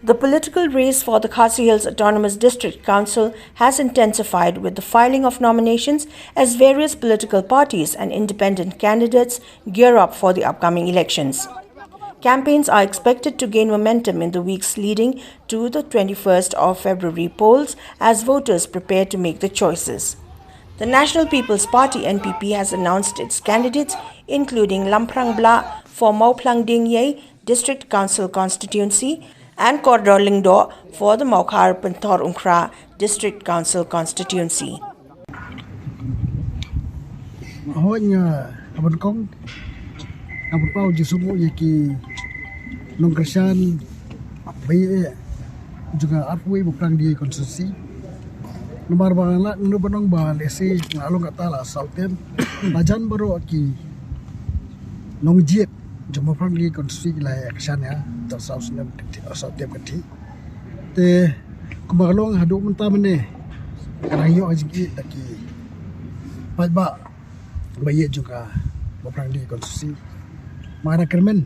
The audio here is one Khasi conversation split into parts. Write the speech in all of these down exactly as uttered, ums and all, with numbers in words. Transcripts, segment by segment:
The political race for the Khasi Hills Autonomous District Council has intensified with the filing of nominations as various political parties and independent candidates gear up for the upcoming elections. Campaigns are expected to gain momentum in the weeks leading to the twenty-first of February polls as voters prepare to make the choices. The National People's Party, N P P, has announced its candidates, including Lamphrang Blah for Mawphlang Diengiei District Council constituency and Kordor Lyngdoh for the Mawkhar Pynthorumkhrah District Council constituency. Hoi nga, aban kong, aban pau jisu mo ya ki nongkyrshan, bai e, jong nga arphew wei Mawphlang Diengiei constituency. Namar ba nga lah ngan ïa ban ong ba lehse nga long kata la saw term. La jan baroh ki nongjied jong Mawphlang Diengiei constituency la ïa kyrshan ïa, ta saw snem kynti, saw term kynti. Te kumba ka long haduh mynta mynne, ka dang ïoh ka jingïeit da ki paidbah ba ïeit jong ka Mawphlang Diengiei constituency. Ma ka dang kyrmen,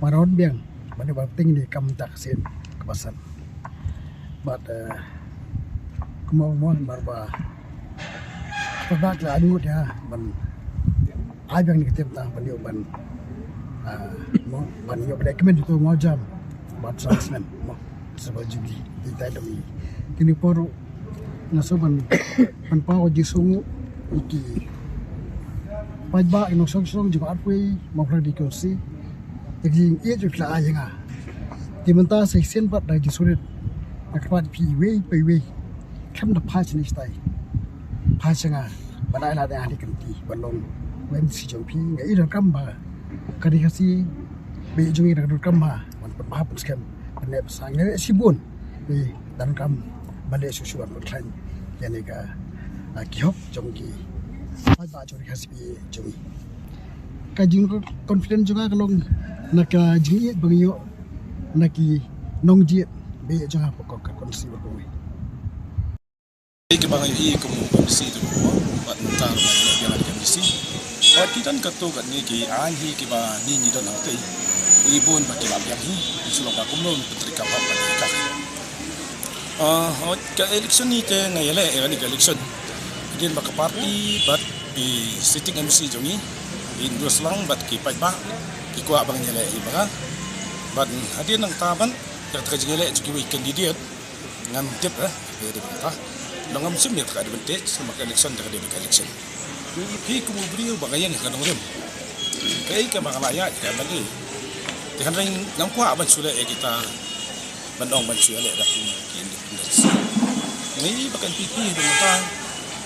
ma ka dang biang, ma ka dang biang, ba ting ni kam tak sin ka basan. Bad, eh, kumba mo, mar ba, ka dak la ngut ïa ban ai biang ni ka tem tang ban ïoh ban, ah, mo, ban ïoh ban kmen tu mo jam ban sa snem mo, sa ba jubilee di tai dong ni. Kini por nga so ban, ban pau jisu mo iki paidbah ino song song jong arphew wei Mawphlang Diengiei constituency. Te ki jingïeit jong ki la ai ïa nga. Te mynta sa shisien pat da jisu rit nga kyrpad phi iwei pa iwei, khlem da phai shane shatai, phai sha nga ban ai lad ïa nga ha kane ka kynti ban long u M D C jong phi. Nga i donkam ba ka Ri Khasi ba ïeit jong ngi ka donkam ba ban pynbha pynskhem, ban leh bsa, nga leh shibun. Te donkam ban leh shuh shuh ban pynkhlaiñ ïa kane ka, ah, ki hok jong ki paidbah jong Ri Khasi ba ïeit jong ngi. Ka jing confident jong nga ka long na ka jingïeit ba nga ïoh na ki nongjied ba ïeit jong nga hapoh ka constituency ba kumne. Ei, kaba nga ïohi kum u M D C tu, bad mynta ruh nga ïohi biang kum u M D C. Bad ki don katto katne ki aiñ hi kiba ngi ngi don hangtei. Ngi bun ba ki la biang hi, ngi shu long ba kumno ngi pyntrei kam hok bad ka. Ah, hooid, ka election hi te nga ïaleh ïa kane ka election hadien ba ka party bad i sitting M D C jong ngi i endorse lang bad ki paidbah ki kwah ba ngan ïaleh hi ba nga. Bad hadien nangta ban ïa kata ka jingïaleh jong kiwei ki candidate, ngam tip, eh, ïa dei ba kata. Long ngam shim ïa kata ka advantage, namar ka election te ka dei ka election. Phi kum u briew ba nga ïeng ha ka nongrim, kaei kaba nga la ïaid ka M L A. Te hynrei ngam kwah ban shu leh ïa kita, ban ong ban shu ïaleh da ki independents. Nga i ba ka N P P ha dong mynta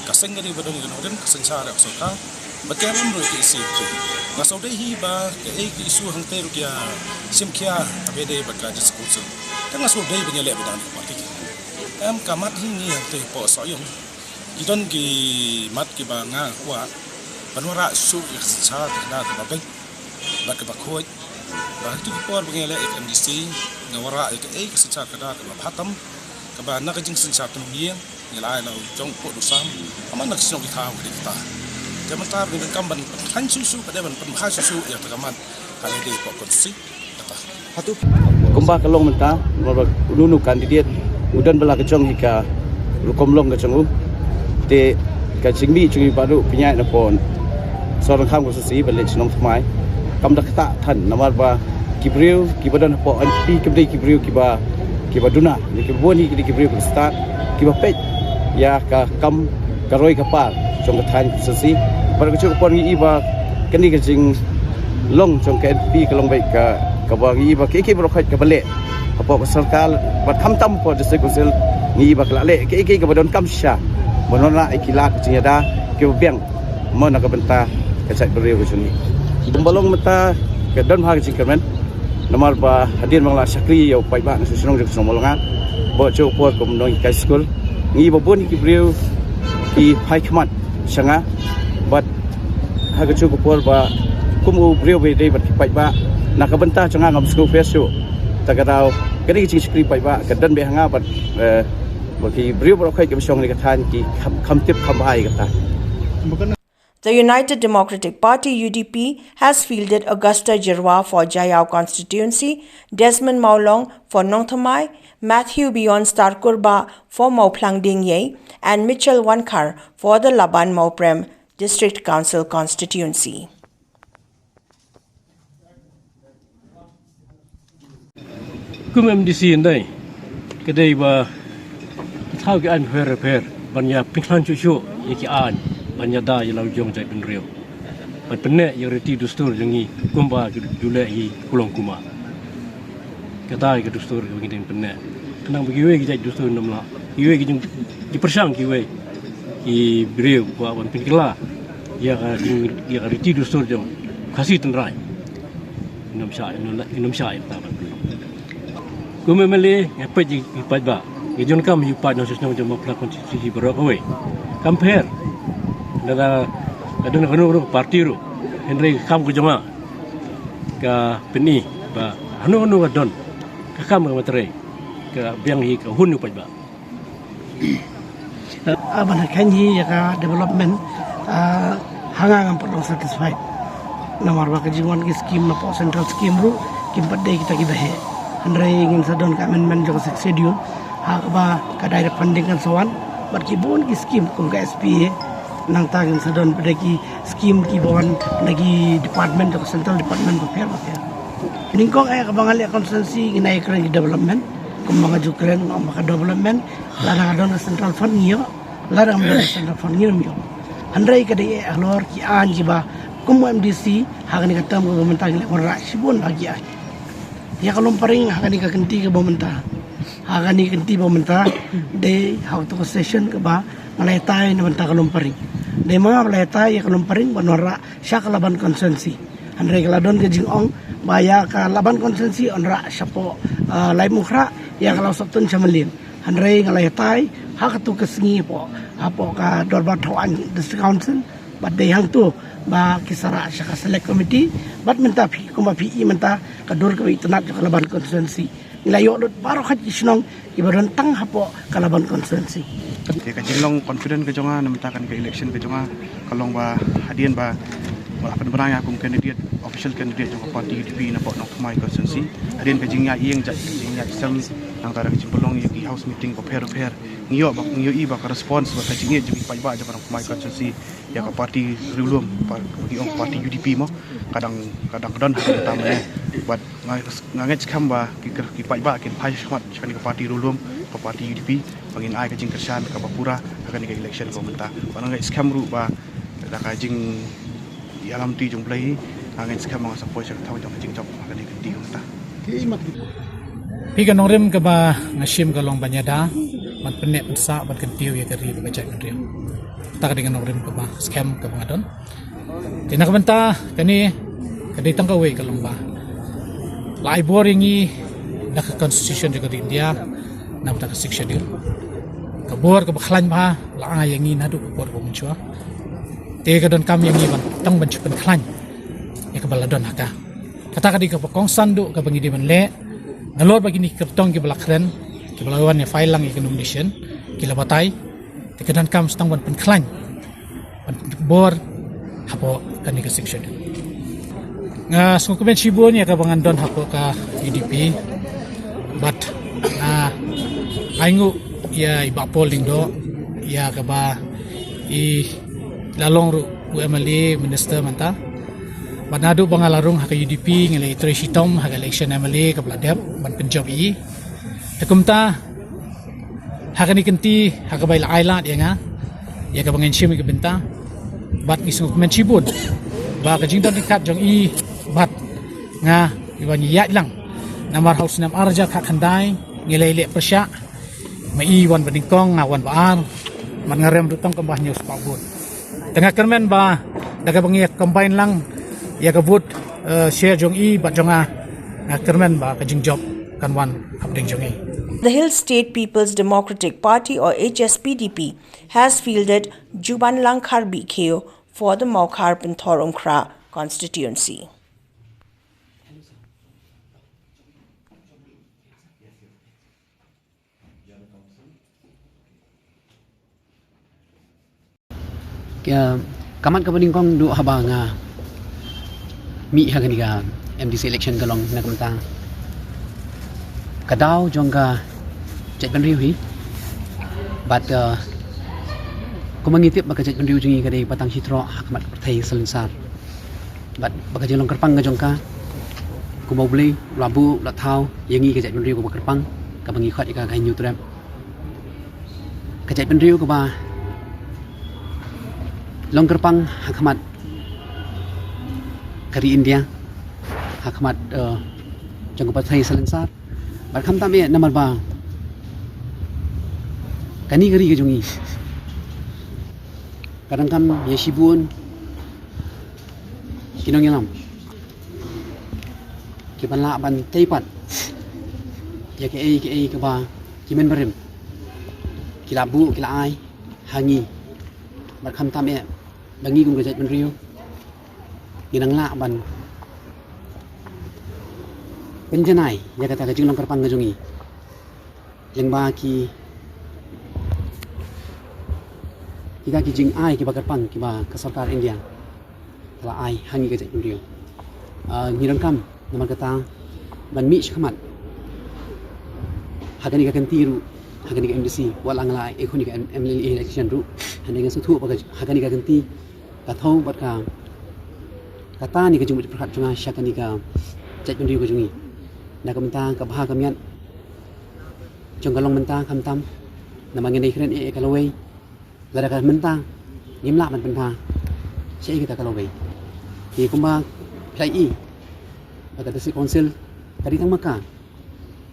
ka seng ka dei ba don ka nongrim, ka synshar ka sorkar. Bad ka ram ruh ka issue te. Nga sngewdei hi ba kaei ka issue hangtei ruh ki ïa shim khia haba ïadei bad ka District Council. Te nga sngewdei ban ïaleh bad dang party. Em, ka mat hi ngi hangtei hapoh Sohiong, ki don ki mat kiba nga kwah ban wanrah shuh ïa ka synshar ka khadar kaba beit bad kaba khuid. Ba ha kito ki por ba nga ïaleh ïa ka M D C nga wanrah ïa kaei ka synshar ka khadar kaba bha tam, kaba na ka jingsynshar tnum ïing ngi la ai la u jong u pud u sam, ha man na ka shnong ki thaw ka dei kata. Te mynta ngi donkam ban pynkhlaiñ shuh shuh, ka dei ban pynbha shuh shuh ïa kata ka mat ha lade hapoh constituency kata. Kumba ka long mynta, namar ba uno uno u candidate u don ba la ka jong hi ka rukom long ka jong u. Te ka jingmih jong ngi baroh pynïaid na pon Sohryngkham constituency ban leit shnong thymmai. Kam da ktah than namar ba ki briew kiba don hapoh N P P kim dei ki briew kiba, kiba duna, ne kiba bun hi ki dei ki briew kiba stad, kiba peit ïa ka kam ka roi ka par jong ka thaiñ constituency. Bad ka juh ka por ngi i ba kane ka jinglong jong ka N P P ka long beit ka, kaba ngi i ba kiei kiei baroh khoit kaba leh hapoh ka sorkar bad khamtam hapoh District Council ngi i ba ka la leh kiei kiei kaba donkam shisha ban wanrah ïa ki lad ka jingïada kiba biang mo na ka bynta ka jaitbynriew ka jong ngi. Kumba long mynta ka don bha ka jingkyrmen. Namar ba hadien ba nga la shakri ïa u paidbah na shnong jong ka shnong Mawlynga, bad juh ka por kum nonghikai skul, ngi i ba bun ki briew ki phai khmat sha nga. Bad ha ka juh ka por ba kum u briew ba ïadei bad ki paidbah, na ka bynta jong nga ngam sngewpher shuh. Ta ka daw kane ka jingshakri paidbah ka don beit ha nga bad, eh, ba ki briew baroh khoit kiba shong ha kane ka thaiñ ki kham, kham tip kham bha ïa kata. The United Democratic Party, U D P, has fielded Augusta Jyrwa for Jaiaw constituency, Desmond Mawlong for Nongthymmai, Matthew Beyondstar Kurbah for Mawphlang Diengiei, and Mitchell Wankhar for the Laban Mawprem District Council constituency. Kum M D C hynrei ka dei ba thaw ki aiñ pher pher ban ïa pynkhlaiñ shuh shuh ïa ki aiñ ban ïada ïa la u jong jaitbynriew. Ban pynneh ïa ka riti dustur jong ngi kumba ju leh hi kulong kuma. Kata ïa ka dustur ka ngi dang pynneh. Khnang ba kiwei ki jait dustur nym lah, kiwei ki jing ki pyrshang kiwei ki briew kwah ban pynkylla ïa ka jing ïa ka riti dustur jong Khasi tynrai. Nym shah nym shah ïa kata ban. Kum M L A nga peit ïa ki paidbah, nga jon kam ïa u paid nongshong shnong jong Mawphlang constituency baroh kawei. Kam pher lada ka don kano kano ka party ruh, hynrei ka kam ka jong nga ka pyni ba hano hano ka don ka kam ka ma trei ka biang hi ka hun u paidbah. Ah, ban ha khein hi ïa ka development, ah, ha nga ngam pat long satisfied. Namar ba ka jingwan ki scheme napoh central scheme ruh kim pat dei kita kiba heh. Hynrei ngin sa don ka amendment jong ka Sixth Schedule ha kaba ka direct funding kan sa wan bad ki bun ki scheme kum ka S P A. Nangta ngin sa don pat ki scheme kiba wan na ki department jong ka central department bapher bapher. Nyngkong eh kaba nga leh constituency ngin ai kren ki development. Kumba nga ju kren, nga ong ba ka development lada ka don ka central fund ngi ïoh, lada kam don ka central fund ngim ïoh. Hynrei ka dei eh halor ki aiñ kiba kum u M D C ha kane ka term kaba mynta ngi la wanrah shibun bha ki aiñ. Ïa ka Lumparing ha kane ka kynti kaba mynta, ha kane ka kynti ba mynta dei ha kato ka session kaba nga la ïatai na bynta ka Lumparing. Dei ma nga ba la ïatai ïa ka Lumparing ban wanrah sha ka Laban constituency. Hynrei ka la don ka jingong ba ïa ka Laban constituency wanrah shapoh, ah, Laitumkhrah, ïa ka Lawsohtun sha Mylliem. Hynrei nga la ïatai ha kato ka sngi hapoh, hapoh ka dorbar thaw aiñ District Council bad dei hangto ba ki sa rah sha ka select committee bad mynta phi kumba phi i mynta ka dur kaba itynnad jong ka Laban constituency. Ngi la ïoh lut baroh khat ki shnong kiba don tang hapoh ka Laban constituency. Te ka jinglong confident ka jong nga na mynta kane ka election ka jong nga ka long ba hadien ba nga la pynbna ïa kum candidate, official candidate jong ka party U D P napoh Nongthymmai constituency. Hadien ka jingïaid ïing, ka jingïaid sem, nangta ka jingpynlong ïa ki house meeting bapher bapher, ngi ïoh ba, ngi ïohi ba ka response bad ka jingïeit jong ki paidbah jong ka Nongthymmai constituency ïa ka party riewlum, pa-, ki ong party U D P mo, ka dang, ka dang don ha ka mynta mynne. Bad nga, nga ngeit skhem ba ki kyrpad, ki paidbah kin phai shakhmat sha kane ka party riewlum, ka party U D P, ba ngin ai ka jingkyrshan kaba pura ha kane ka election kaba mynta. Bad nga ngeit skhem ruh ba da ka jingïalam ti jong U Blei, nga ngeit skhem ba nga sa poi sha ka thaw jong ka jingjop ha kane ka kynti kaba mynta. Phi, ka nongrim kaba nga shim ka long ban ïada ban pynneh pynsah ban kyntiew ïa ka ri bad ka jaitbynriew. Kata ka dei ka nongrim kaba skhem kaba nga don. Te na ka bynta kane ka dei tang kawei ka long ba la ai bor ïa ngi da ka constitution jong ka ri India na bynta ka Sixth Schedule. Ka bor kaba khlaiñ bha la ai ïa ngi naduh ka por kaba mynshuwa. Te ka donkam ïa ngi ban tang ban shu pynkhlaiñ ïa kaba la don ha ka. Kata ka dei kaba kongsan duh kaba ngi dei ban leh. Nalor ba kine ki kyrtong kiba la kren, kiba la wan ïa file lang ïa ka nomination, ki la batai. Te ka donkam sa tang ban pynkhlaiñ, ban pynbor hapoh kane ka Sixth Schedule. Nga sngewkmen shibun ïa kaba ngan don hapoh ka U D P. Bad nga ainguh ïa i Bah Paul Lyngdoh ïa kaba i la long ruh u M L A, minister mynta. Bad naduh ba nga la rung ha ka U D P ngi la ïatrei shitom ha ka election M L A kaba la dep ban pynjop ïa i. Te kumta ha kane ka kynti ha kaba i la ai lad ïa nga ïa kaba ngan shim ïa ka bynta. Bad ngi sngewkmen shibun ba ka jingdon ryngkat jong i bad nga, i wan ïaid lang. Namar ha u snem ar hajar khatkhyndai ngi la ïaleh pyrshah. Ma i wan ba nyngkong, nga wan ba ar. Bad nga rem ruh tang kumba hynñiew spah vote. Te nga kyrmen ba da kaba ngi combine lang ïa ka vote, eh, share jong i bad jong nga, nga kyrmen ba ka jingjop kan wan hapdeng jong i. The Hill State People's Democratic Party, or H S P D P, has fielded Jubanlang Kharbih Kheo for the Mawkhar Pynthorumkhrah constituency. Ka, Ka mat kaba nyngkong duh haba nga mih ha kane ka M D C election ka long na ka bynta ka daw jong ka jaitbynriew hi. Bad, uh, kumba ngi tip ba ka jaitbynriew jong ngi ka dei ba tang hi troh ha khmat ka pyrthei salonsar. Bad ba ka jinglong kyrpang ka jong ka, kumba U Blei u la buh, u la thaw ïa ngi ka jaitbynriew kaba kyrpang, kaba ngi khot ïa ka ka Hynñiewtrep. Ka jaitbynriew kaba long kyrpang ha khmat ka ri India, ha khmat, eh, jong ka pyrthei salonsar. Bad khamtam eh namar ba kane ka ri ka jong ngi ka donkam ïa shibun ki nongïalam ki ban lah ban tei pat ïa kaei kaei kaba ki mynbarim ki la buh, ki la ai ha ngi. Bad khamtam eh ba ngi kum ka jaitbynriew ngi nang lah ban pynjanai ïa kata ka jinglong kyrpang ka jong ngi lyngba ki, kita ki jingai kiba kyrpang kiba ka sorkar India ka la ai ha ngi ka jaitbynriew. Ah, ngi donkam namar kata ban mih shakhmat ha kane ka kynti ruh, ha kane ka M D C, wat la nga la ïakhun ïa ka M-, M L A election ruh, hynrei nga sngewthuh ba ka, ha kane ka kynti ka thew bad ka, kata ne ka jingmut pyrkhat jong nga sha kane ka jaitbynriew ka jong ngi. Na ka bynta ka bha ka miat jong ka long mynta khamtam, namar ngin dei kren eh ka lawei. Lada ka mynta ngim lah ban pynbha shaei kata ka lawei. Te kumba phi la ïohi ba ka District Council ka dei tang ma ka,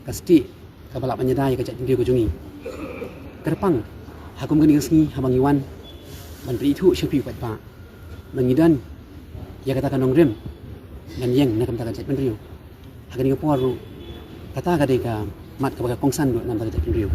ka stieh kaba lah ban ïada ïa ka jaitbynriew ka jong ngi. Kyrpang ha kum kane ka sngi haba ngi wan ban pynithuh sha phi u paidbah ba ngi don ïa kata ka nongrim ban ïeng na ka bynta ka jaitbynriew. Ha kane ka por ruh kata ka dei ka mat kaba ka kongsan ruh na ka bynta ka jaitbynriew.